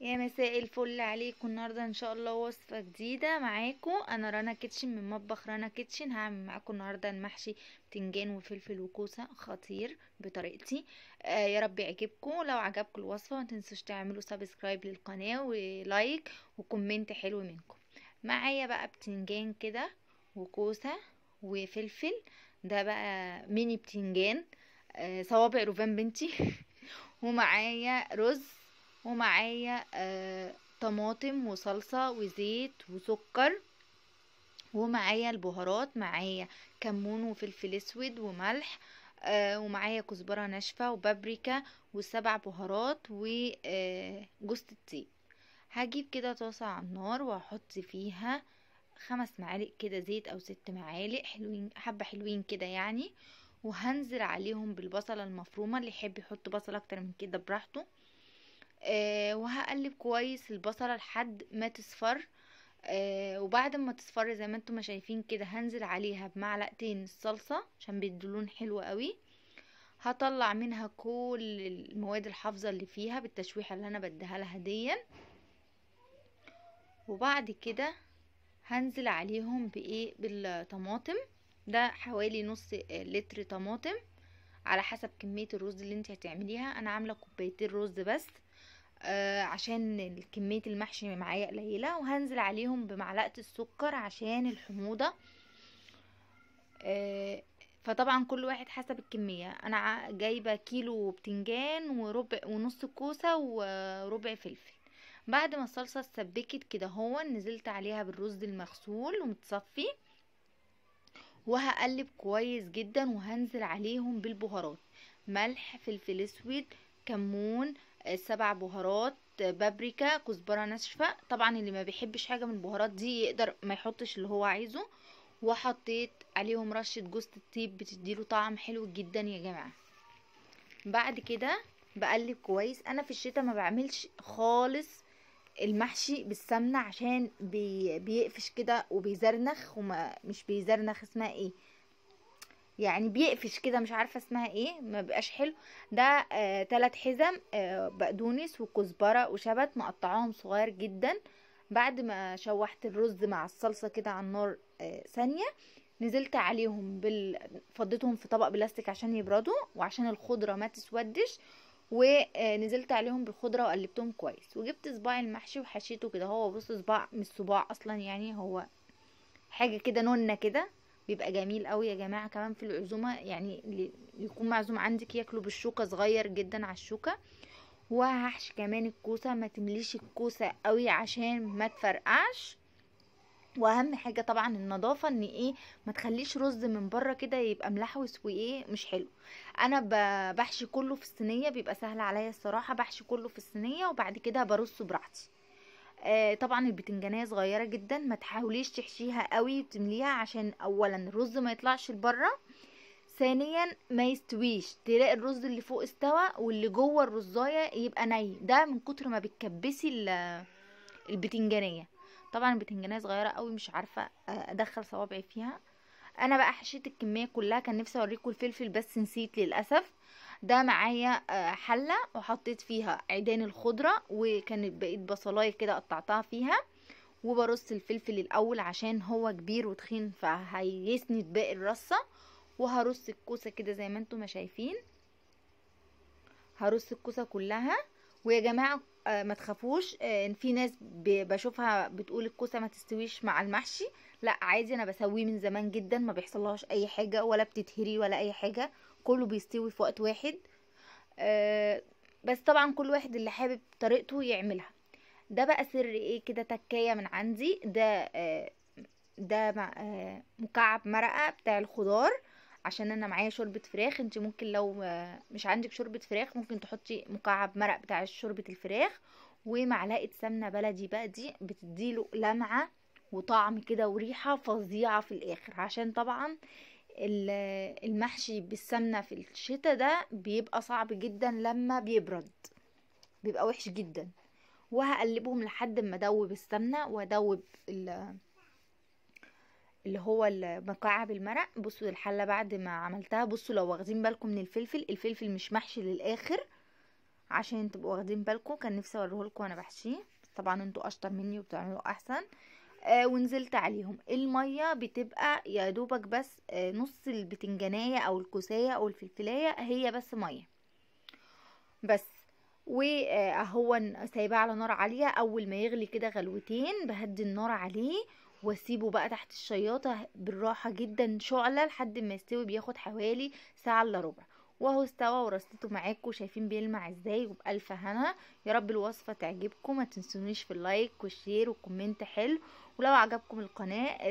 يا مساء الفل عليكم. النهارده ان شاء الله وصفه جديدة معاكم، انا رنا كيتشن من مطبخ رنا كيتشن. هعمل معاكم النهارده المحشي بتنجان وفلفل وكوسه خطير بطريقتي. يا رب يعجبكم. لو عجبكم الوصفة ما تنسوش تعملوا subscribe للقناة و like و comment حلو منكم. معايا بقى بتنجان كده وكوسه وفلفل، ده بقى ميني بتنجان، صوابع روفان بنتي ومعايا رز، ومعايا طماطم وصلصة وزيت وسكر، ومعايا البهارات، معايا كمون وفلفل اسود وملح، ومعايا كزبرة ناشفة وبابريكا وسبع بهارات وجوز الطيب. هجيب كده طاسة على النار وهحط فيها 5 معالق كده زيت او 6 معالق، حلوين حبة حلوين كده يعني، وهنزل عليهم بالبصلة المفرومة. اللي يحب يحط بصلة اكتر من كده براحته. وهقلب كويس البصلة لحد ما تصفر. وبعد ما تصفر زي ما انتم ما شايفين كده هنزل عليها بمعلقتين الصلصة عشان بيدوا لون حلو قوي. هطلع منها كل المواد الحافظة اللي فيها بالتشويحة اللي انا بديها لها دي. وبعد كده هنزل عليهم بايه؟ بالطماطم. ده حوالي نص لتر طماطم على حسب كمية الرز اللي انت هتعمليها. انا عاملة كوبايتين رز بس عشان كمية المحشي معايا قليلة. وهنزل عليهم بمعلقة السكر عشان الحموضة. فطبعا كل واحد حسب الكمية. انا جايبة كيلو بتنجان وربع ونص كوسة وربع فلفل. بعد ما الصلصة اتسبكت كده هو نزلت عليها بالرز المغسول ومتصفي، وهقلب كويس جدا. وهنزل عليهم بالبهارات: ملح، فلفل اسود، كمون، 7 بهارات، بابريكا، كزبرة ناشفة. طبعا اللي ما بيحبش حاجة من البهارات دي يقدر ما يحطش اللي هو عايزه. وحطيت عليهم رشة جوز الطيب بتديله طعم حلو جدا يا جماعة. بعد كده بقلب كويس. انا في الشتاء ما بعملش خالص المحشي بالسمنة عشان بيقفش كده وبيزرنخ، وما مش بيزرنخ اسمها ايه يعني، بيقفش كده مش عارفه اسمها ايه، ما بقاش حلو. ده 3 حزم بقدونس وكزبره وشبت مقطعاهم صغير جدا. بعد ما شوحت الرز مع الصلصه كده على النار ثانية، نزلت عليهم فضيتهم في طبق بلاستيك عشان يبردوا وعشان الخضرة ما تسودش. ونزلت عليهم بالخضره وقلبتهم كويس. وجبت صباع المحشي وحشيته كده. هو بص صباع مش صباع اصلا يعني، هو حاجة كده نونه كده، بيبقى جميل قوي يا جماعة. كمان في العزومة يعني، اللي يكون معزوم عندك ياكلوا بالشوكة، صغير جدا على الشوكة. وهحشي كمان الكوسه، ما تمليش الكوسه قوي عشان ما تفرقعش. واهم حاجة طبعا النظافة، ان ايه ما تخليش رز من بره كده يبقى ملحوس وايه مش حلو. انا بحشي كله في الصينية، بيبقى سهل عليا الصراحة. بحشي كله في الصينية وبعد كده برصه براحتي. طبعا البتنجانيه صغيرة جدا، ما تحاوليش تحشيها قوي وتمليها عشان اولا الرز ما يطلعش لبره، ثانيا ما يستويش، تلاقي الرز اللي فوق استوى واللي جوه الرزايه يبقى ني، ده من كتر ما بتكبسي البتنجانيه. طبعا البتنجانيه صغيرة قوي مش عارفه ادخل صوابعي فيها. انا بقى حشيت الكمية كلها، كان نفسي اوريكم الفلفل بس نسيت للاسف. ده معايا حله وحطيت فيها عيدان الخضرة، وكانت بقيت بصلايه كده قطعتها فيها. وبرص الفلفل الاول عشان هو كبير وتخين فهيسند باقي الرصه. وهرص الكوسه كده زي ما انتم ما شايفين، هرص الكوسه كلها. ويا جماعة ما تخافوش، في ناس بشوفها بتقول الكوسه ما تستويش مع المحشي. لا عادي، انا بسويه من زمان جدا، ما بيحصلهاش اي حاجة ولا بتتهري ولا اي حاجة، كله بيستوي في وقت واحد. بس طبعا كل واحد اللي حابب طريقته يعملها. ده بقى سر ايه كده، تكايه من عندي. ده ده مكعب مرقه بتاع الخضار عشان انا معايا شوربة فراخ. انت ممكن لو مش عندك شوربة فراخ ممكن تحطي مكعب مرق بتاع شوربة الفراخ، ومعلقة سمنه بلدي بقى، دي بتديله لمعة وطعم كده وريحه فظيعة في الاخر. عشان طبعا المحشي بالسمنه في الشتاء ده بيبقى صعب جدا، لما بيبرد بيبقى وحش جدا. وهقلبهم لحد ما ادوب السمنة وادوب اللي هو مكعب المرق. بصوا الحلة بعد ما عملتها، بصوا لو واخدين بالكم من الفلفل، الفلفل مش محشي للاخر، عشان تبقوا واخدين بالكم. كان نفسي اوريهولكم وانا بحشيه، طبعا انتوا اشطر مني وبتعملوا احسن. ونزلت عليهم المية، بتبقى يا دوبك بس نص البتنجانيه او الكوسايه او الفلفلايه، هي بس مية بس. واهو سايباه على نار عالية، اول ما يغلي كده غلوتين بهدي النار عليه واسيبه بقى تحت الشياطه بالراحة جدا شعله لحد ما يستوي، بياخد حوالي ساعة الا ربع. وهو استوى ورصيته معاكم، شايفين بيلمع ازاي، وبألف هنا. يا رب الوصفة تعجبكم، ما تنسونيش في ال like وال share وال comment حلو، ولو عجبكم القناة